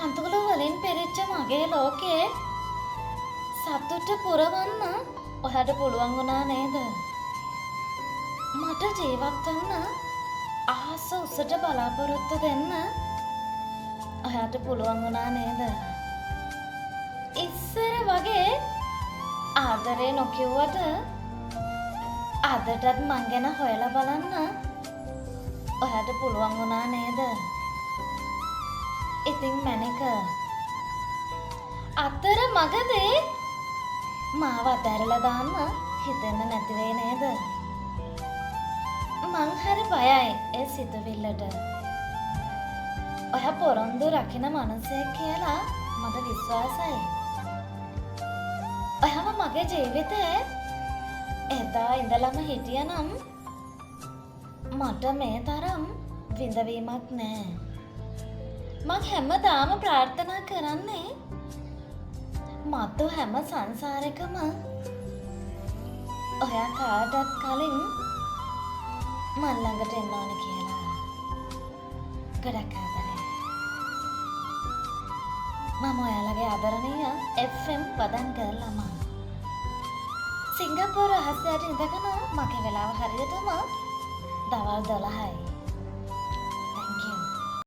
කඳුළු වලින් පිරිච්ච මගේ ලෝකේ සතුට පුරවන්න ඔයාට පුළුවන් වුණා නේද? මට ජීවත් වෙන්න අහස උසට බලාපොරොත්තු දෙන්න ඔයාට පුළුවන් වුණා නේද? ඉස්සර වගේ ආදරේ නොකිව්වට අදටත් මං ගැන හොයලා බලන්න ඔයාට පුළුවන් වුණා නේද? ඉතින් මැනික, අතර මගදී මාව අතහැරලා දාන්න හිතෙන්න නැති වෙයි නේද? මං හරි බයයි ඒ සිතුවිල්ලට. ඔයා පොරොන්දු රකින මනුස්සයෙක් කියලා මට විශ්වාසයි. ඔයාම මගේ ජීවිතේ එදා ඉඳලම හිටියනම් මට මේ තරම් විඳවීමක් නෑ. මං හැමදාම ප්‍රාර්ථනා කරන්නේ මතු හැම සංසාරෙකම ඔයා කාටත් කලින් මං ළඟට එන්න ඕන කියලා. ගොඩක් ආදරේ. මම ඔයාලගේ ආදරණීය FM වදන් ගර්ල් අමා. සිංගප්පූරු අහසයට ඉඳගෙන මගේ වෙලාව හරියටම දවල් 12යි.